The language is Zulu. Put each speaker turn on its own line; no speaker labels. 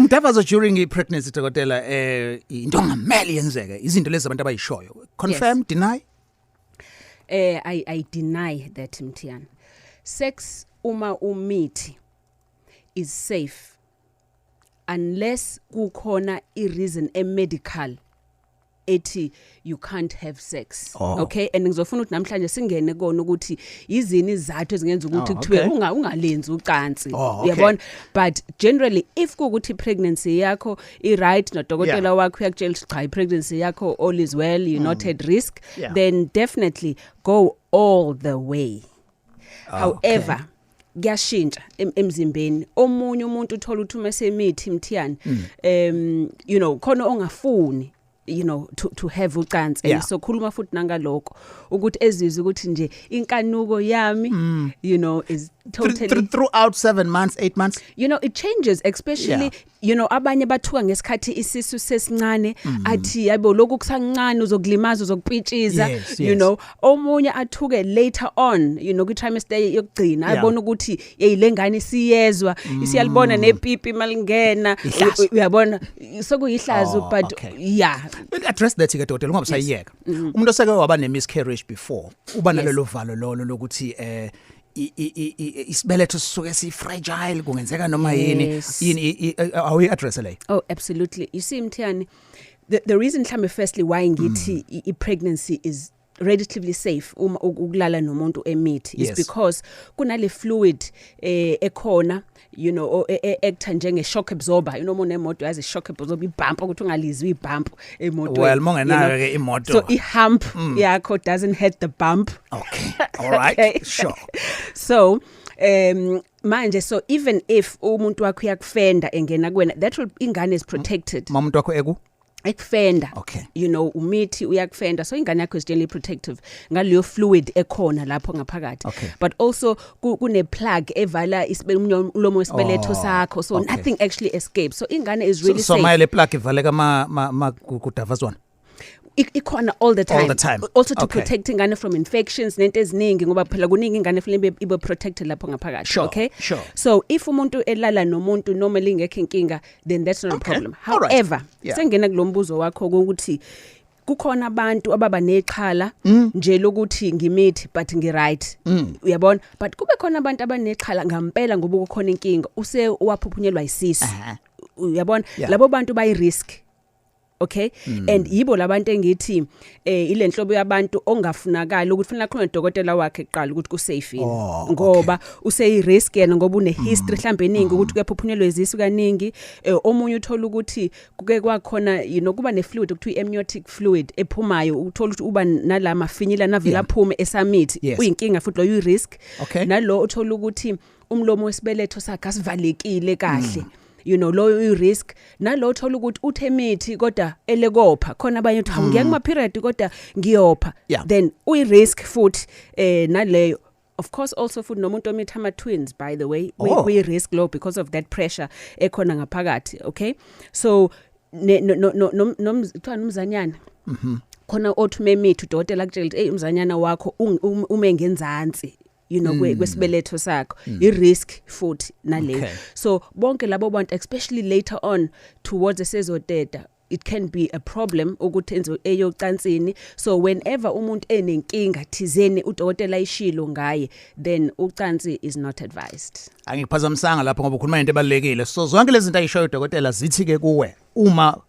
Umdavazo during i-pregnancy, dokotela, into ongamele yenzeke, izinto lezi abantu abayishoyo. Confirm, deny?
I deny that, Mthiyana. Sex uma umithi is safe unless kukhona i reason e medical ethi you can't have sex. Okay, and ngizofuna ukuthi namhlanje singene kona ukuthi izini izathu ezingenza ukuthi kuthiwe ungalenzi ucansi. Uyabona, but generally if kuukuthi pregnancy yakho i right, nodokotela wakho uyakutshela ukuthi cha, i pregnancy yakho, all is well, you're not at risk, then definitely go all the way. However, kuyashintsha emzimbeni. Omunye umuntu uthola ukuthi uma semithi, Mthiyane, khona ongafuni to have ucansi, and so khuluma futhi nangalokho ukuthi ezizwe ukuthi nje inkanuko yami is totally
Throughout 7 months, 8 months?
It changes, especially abanye bathuka ngesikhathi isisu sesincane, athi yabo, lokhu kusancane, uzokulimaza, uzokupitshiza. Omunye athuke later on, kwi trimester yokugcina, abona ukuthi hey, lengane siyezwa, isiyalibona nepipi malingena.
Ihlazo.
Uyabona, sokuyihlazo, but yeah.
Address that ke, dokotela, ungabe usayiyeka. Umuntu oseke waba ne miscarriage before uba nalelo valo lolo lokuthi isibeletho sisuke si fragile, kungenzeka noma yini. Yini awuyi address le?
Oh, absolutely. You see, Mthiyane, the reason mhlambe firstly why ngithi i pregnancy is relatively safe uma ukulala nomuntu emithi is because kunale fluid ekhona acta njenge shock absorber. Uma unemoto, yazi shock absorber, ibump, ukuthi ungalizwi ibump emotweni.
Well, mongenayo ke imoto.
So i hump yakho doesn't hit the bump.
Okay, all right.
Okay. So manje, so even if umuntu wakho uyakufenda engena kuwena, that will, ingane is protected.
Umuntu wakho eku
Ekufenda. Umithi, uyakufenda, so ingane yakho is generally protective ngaleyo fluid ekhona lapho ngaphakathi. But also kune plug evala umlomo wesibeletho sakho, so nothing actually escapes, so ingane is really
So
safe.
Maye le plug ivaleka ma kudavazwana?
Ikhona all the time.
All the time.
Also to protect ingane from infections nento eziningi, ngoba phela kuningi, ingane fanele ibe protected lapho ngaphakathi. Okay, so if umuntu elala nomuntu normally ingekho inkinga, then that's not a problem.
All right.
However, sengena kulombuzo wakho ukuthi kukhona abantu ababa nexhala nje lokuthi ngimithi but ngi-right, uyabona, but kube khona abantu abanexhala ngampela ngoba kukhona inkinga, use waphuphunyelwa isisu, uyabona. Labo bantu bayi risk, okay, and yibo labantu engithi ilenhlobo yabantu ongafunakala ukuthi fanele akhulume nodokotela wakhe kuqala ukuthi ku safe yini, ngoba useyi risk yena ngoba une history mhlambe eningi ukuthi kuyaphuphunyelwa izisu kaningi. Omunye uthola ukuthi kuke kwakhona kuba ne fluid okuthiwa amniotic fluid ephumayo, uthola ukuthi uba nalama finyila navela aphume esamithi. Uyinkinga futhi loyo, uyi risk. Nalo uthola ukuthi umlomo wesibeletho sakhe asivalekile kahle, loyo uyi risk. Nalo uthola ukuthi uthe mithi kodwa elekopha khona, abanye uthi, "Hawu, ngiya kuma period kodwa ngiyopha." Then uyi risk futhi naleyo. Of course, also futhi nomuntu omitha ama twins, by the way, we risk low because of that pressure ekhona ngaphakathi. Okay, so ne no no no kuthiwa nomzanyana khona othi umemithi, udokotela akutshela ukuthi hey, umzanyana wakho ume ngenzansi kwesibeletho sakho, i risk futhi naleyo. So bonke labo bantu, especially later on towards esezoteta, it can be a problem ukuthi enze eyocansini. So whenever umuntu enenkinga thizeni udokotela ayishilo ngaye, then ucansi is not advised.
Angikuphazamisanga lapho ngoba ukhuluma into ebalekile. So zonke lezi zinto ayishoyo udokotela zithi ke kuwe uma